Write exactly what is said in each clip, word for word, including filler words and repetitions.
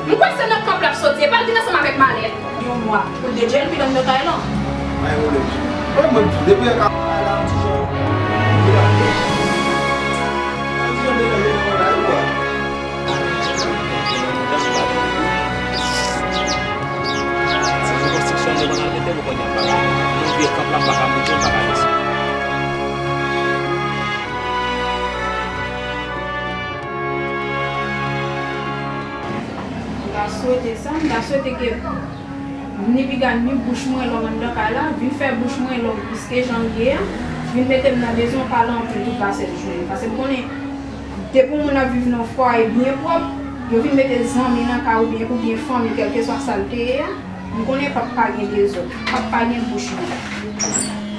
M kwè se nan kanp l ap soti, epa l vin ansanm avèk malèt. Yon mwa pou l dedye l vin anndan kay lan. Pa gen pwoblèm. Mwen, mwen, depi yon ka la, yon ti jan. Yon ti jan de lè, yon bagay, ou wè. Sa se konstriksyon yo ban nan mete pou kounye a, m pa ka. Yon vye kanp la, m pa ka bouje, m pa ka desann. M ta swete sa, m ta swete ke ni piga ni bouch mwen long anndan kay la, vin fè bouch mwen long plis ke jan l ye a, vin mete m nan bezwen pale anpil tout lasent jounen. Paske m konnen, depi yon moun ap viv nan fwaye byen pwòp, yo vin mete zanmi nan kay oubyen, oubyen fanmi, kèlkeswa sa l te ye a, m konnen p ap pa gen dezòd, p ap pa gen bouch long.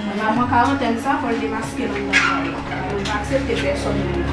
Mwen, avan karantèn sa, fò l demaske l anndan kay la. Mwen pa aksepte pèsòn menm.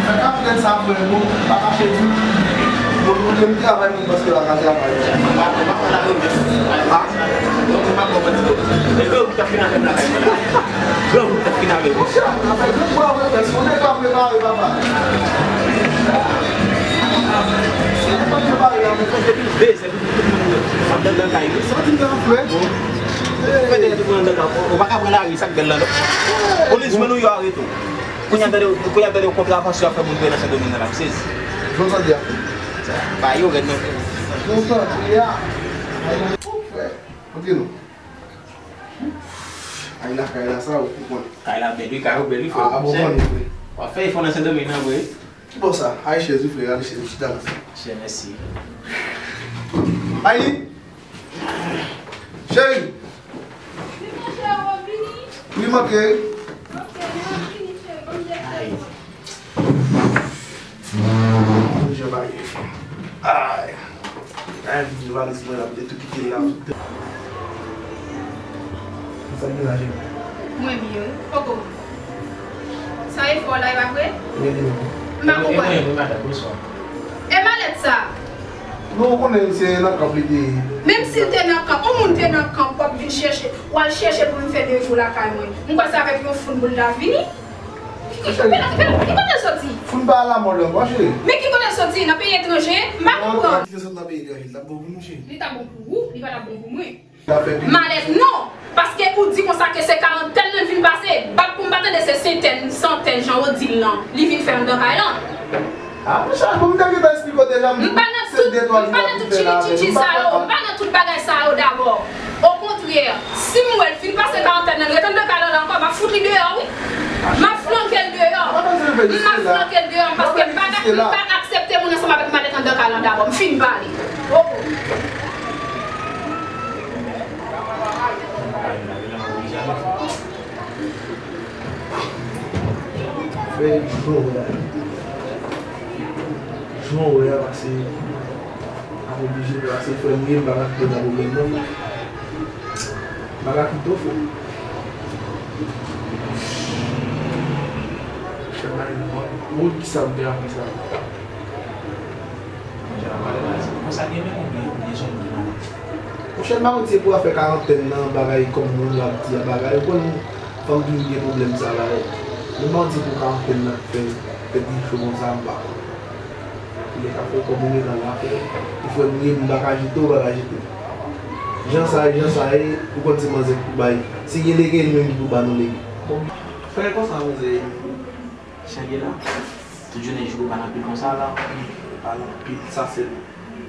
Fè kapitèn sa, frè, bon, pa kache di. Bon, nou menm travay, nou paske la ka travay. Ha? Monchè, afè granmoun, frè, si w te ka prepare, papa. Si w te ka prepare, la, men. Depi l veye, se pou tout moun ap anndan kay, wi. Sa w di m nan, frè? Bon. Fè dèyè tout moun anndan kay. Ou pa ka pran lari, sa k bèl la, non? Polis jwenn ou, yo arete w. Kounye a tande, kounye a tande yon kontravasyon ap fè moun peye nan Sendomeng nan, l ap sezi. Jan w tande a. Sa, ba yo rèd, non. Jan w tande a. Ay, frè. Kote nou? Ay, lakay la, sa, ou konn. Kay la bèl, wi, kay ou bèl, wi, frè. A, bon, konnen, frè. W ap fè efò nan Sendomeng nan, vre. Ki bò sa? Ay, chèz, wi, frè, gade chèz, chita la. Chè, mèsi. Ay, li. Cheri. Wi, monchè, w ap vini? Wi, monchè. Ok, m ap vini, cheri, ban m de sèl. Ay. Jan bagay yo fè. Ay. Ay, m di valiz mwen la, m te tou kite l la. Sa gen la, cheri? Mwen byen, wi. Poko. Sa e fò la, e pa vre? Wi, wi. M pa konprann. E mwen, wi, madanm, bonswa. E malèt sa? Non, ou konnen se nan kanp li te ye. Menm si l te nan kanp, yon moun te nan kanp, w ap vin chèche, w al chèche pou vin fè de jou lakay mwen. M kwè se avèk yon foun pou l ta vini. Ki, ki, ki, ki kote l soti? Foun pa alamòd ankò, cheri. Men ki kote l soti? Nan peyi etranje? M pa konprann. Li te sot nan peyi etranje, li t ap bon pou nou, cheri. Li t ap bon pou ou, li pa t ap bon pou mwen. Malèt non! Paske ou di konsa ke se karantèn nan l vin pase, bat pou m pa tande se sentèn, santèn jan ou di l lan, li vin fè anndan kay lan. A, monchè, bon, m te gentan esplike w deja, m di se de twa jou l ap vin fè la avè nou. M pa nan tout chirichichi sa yo, m pa nan tout bagay sa yo dabò. Okontrè, si m wè l fin pase karantèn nan, l ret anndan kay lan la ankò, m ap fout li deyò, wi. M ap flanke l deyò. M ap flanke l deyò, paske m pa, m pa aksepte moun ansanm avèk malèt anndan kay lan dabò. M fin pale. Oke. Frè, jan w wè a. Jan w wè a, pase ap oblije pase frè m ye, m pa ka kite nan pwoblèm non. M pa ka kite w, frè. Frè m, bon, kisa m te ap fè sa? Monchè, m pa konn si se konsa gen menm oubyen, oubyen se yon moun malad. Monchè, m pa konn si se pou afè karantèn nan, bagay kòm moun yo ap di a bagay. Ou konn fanm toujou gen pwoblèm sa la, wi. Men m pa konn si se pou karantèn nan k fè tèt li cho konsa, m pa konn. Kilè k ap fè kòm ou gen nan afè, ou frè m ye, m pa ka jete w, ou pa ka jete m. Jan sa ye, jan sa ye, ou konn se manzè ki pou bay. Si gen lege, li menm ki pou ba nou lege. Bon, frè, konsa manzè ye. Changela, tout jounen jou ou pa nan pil konsa la. Pa nan pil, sa sèl.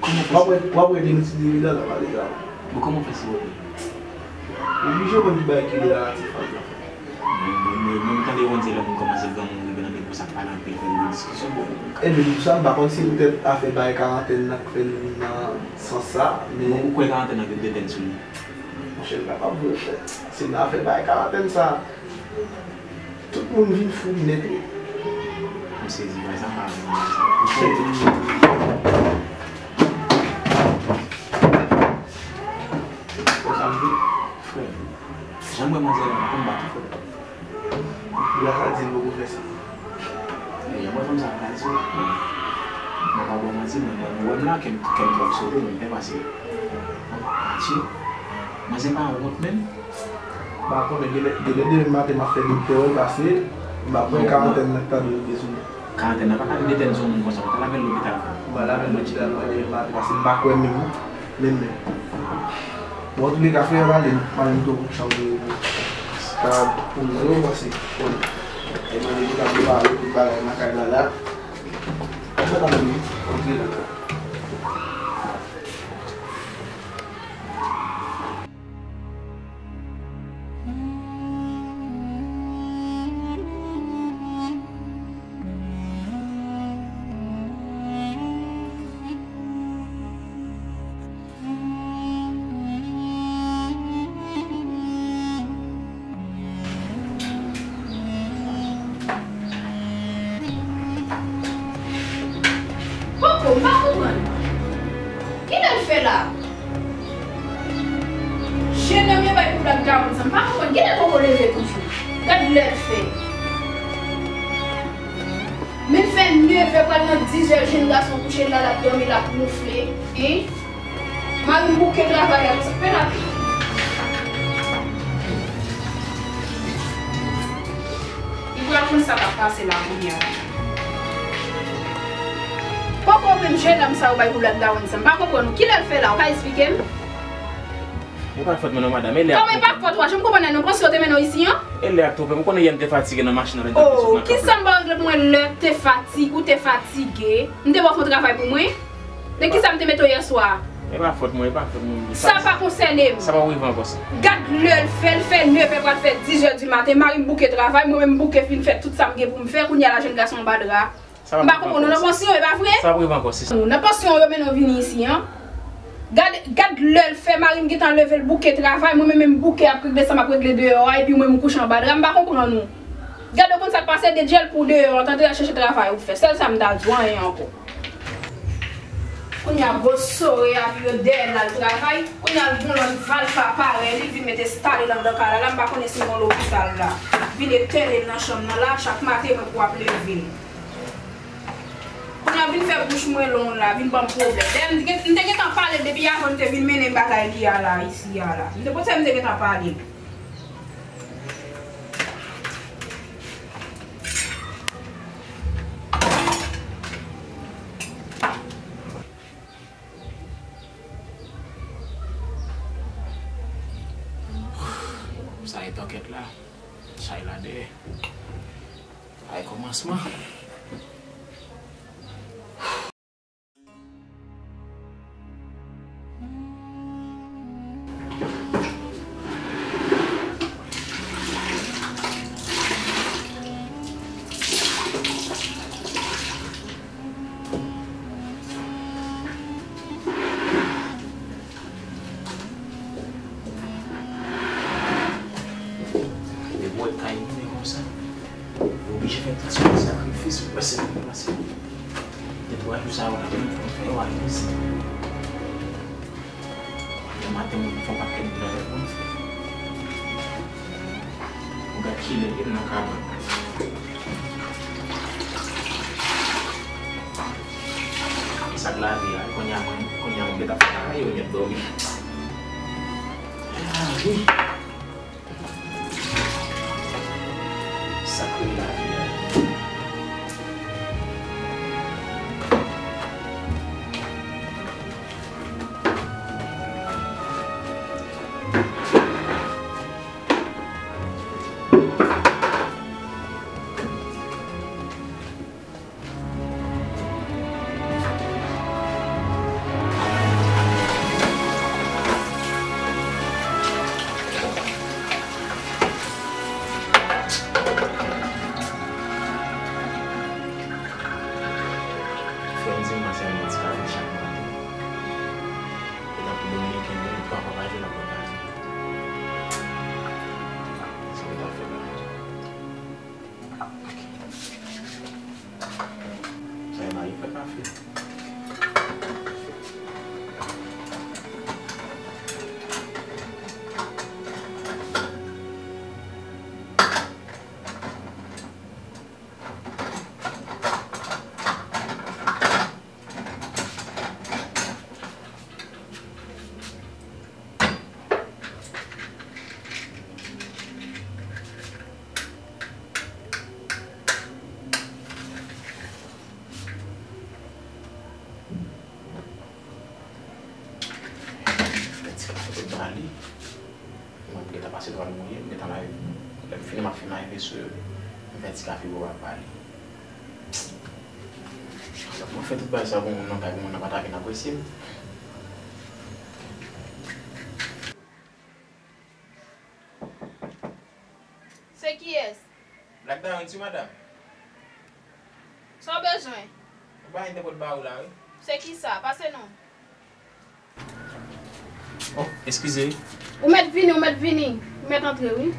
Kòman w fè? W ap wè, w ap wè de nou ti dividan nan pale la. Bon, kòman w fè siwote? Oblije konn ki bagay ki de la ti faz la. Bon, bon, Sa pale anpil, fè l gen diskisyon, bon. Ebyen, m sa m pa konn si poutèt afè bay karantèn nan k fè l vin nan sans sa, men. Bon, ou kwè karantèn nan gen detèn sou li? Monchè, l kapab vre, frè. Se nan afè bay karantèn sa, tout moun vin fou nèt, wi. M sezi, bagay sa pa vre, bagay sa. Frè, jan m wè manzè la, m konn bat ou, frè. Pou la sa di l poko fè sa. Ebyen, mwen fanm sa pral di w, mwen pa ba w manti, mwen, mwen, mwen wè m la, kè m, kè m pral sove, mwen fè pase. Atye, manzè pa wont menm. M pa konnen, genlè, genlè demen maten m ap fè doktè wè l pase, m pa kwè karantèn nan ta dwe rive sou li. Karantèn nan pa ka vin etèn sou moun konsa, ou ta lave l lopital, frè. M pa lave l lopital, mwen, demen maten, pase m pa kwè menm, menm, menm. Bon, antouleka, frè, m ale, m ale m tou pou chanm de repo. Ka pou mwen, yo, pase, bon. E mande pou ta prepare tout bagay nan kay la, la. Mwen ta mande, antre la. Poko, m pa konprann. Kilè l fè la? Jennonm yo bay pwoblèm gawann sa, m pa konprann. Kilè Poko leve toujou? Gad lè l fè. Men fè nevè pral nan dizè, jenn gason kouche la, l ap dòmi, l ap wonfle. Hein? Mari m bouke travay la, sa fè la. Li pral konn sa k ap pase la kounye a. Poko menm jennonm sa yo bay pwoblèm gawann sa, m pa konprann ou. Kilè l fè la, ou ka esplike m? E pa fòt mwen non, madanm. E lè a... Kòman e pa fòt ou a? Jan m konprann nan non, panse yo te mennen w isi an? E lè a twonpe m, ou konnen yè m te fatige nan machin nan, lè m t ap desann nan kab la. Oh, kisa m pa regle pou mwen lè te fati-, ou te fatige? M te ba w fè yon travay pou mwen? De kisa m te mete w yè swa a? E pa fòt mwen, e pa fòt mwen. Sa pa konsène m. Sa pa rive ankò sa. Gad lè l fè, l fè nevè pral fè dizè di maten, mari m bouke travay, mwen menm m bouke fin fè tout sa m gen pou m fè, kounye a la jèn gason anba dra. M pa konprann ou nan pansyon, e pa vre? Sa ap rive ankò, sista. Nan pansyon, yo mennen w vini isi an. Gad, gad lè l fè, mari m gentan leve, l bouke travay, mwen menm, menm m bouke ap regle sa m ap regle deyò a, epi ou menm ou kouche anba dra, m pa konprann ou. Gad, ou konn sa k pase, de djèl pou deyò an, tande al chèche travay ou fè. Sèl sa m ta di w, anyen ankò. Kounye a, gwo sore a vire dèyè l al travay. Kounye a, l gon lòt valpa parèy li, l vin met estale l anndan kay la, la, m pa konnen si l nan lopital la. Vin etène l nan chanm nan la, chak maten mwen pou ap leve l. Kounye a vin fè bouch mwen long la, vin ban m pwoblèm. Dayè, m te gen, m te gentan pale l depi avan m te vin mennen bagay li a la, isi a la. M te panse m te gentan pale l. Sa e pakèt la. Chay la dèyè. Ay kòmansman. Depi w wè kay moun e konsa, yo oblije fè transfè sakrifis pou pèsonn nan plase. De twa jou sa yo la, moun fè yo al isit. Nan maten, moun fè yon pakèt travay pou moun fè. Ou gad kilè m nan kabann. E sa k lavi a, kounye a mwen, kounye a mwen gen ta fè travay, yo mèt dòmi. Ah, wi. Sa k rele lavi a. Sa e mari fè kafe. Fè ti kafe pou l ba li. Mwen, m gentan pase dwal mouye, m gentan lave. Lè m fini, m ap fini lave veso yo. M fè ti kafe pou l ba li. Mwen fè tout bagay sa pou moun nan kay pou moun nan pa ta vin apresye m. Se kiyès? Black Diamond, wi, madanm. Sa w bezwen? Yon bagay m te pot ba ou la, wi. Se kisa? Pase non. Oh, eskize, wi. Ou mèt vini, ou mèt vini. Ou mèt antre, wi.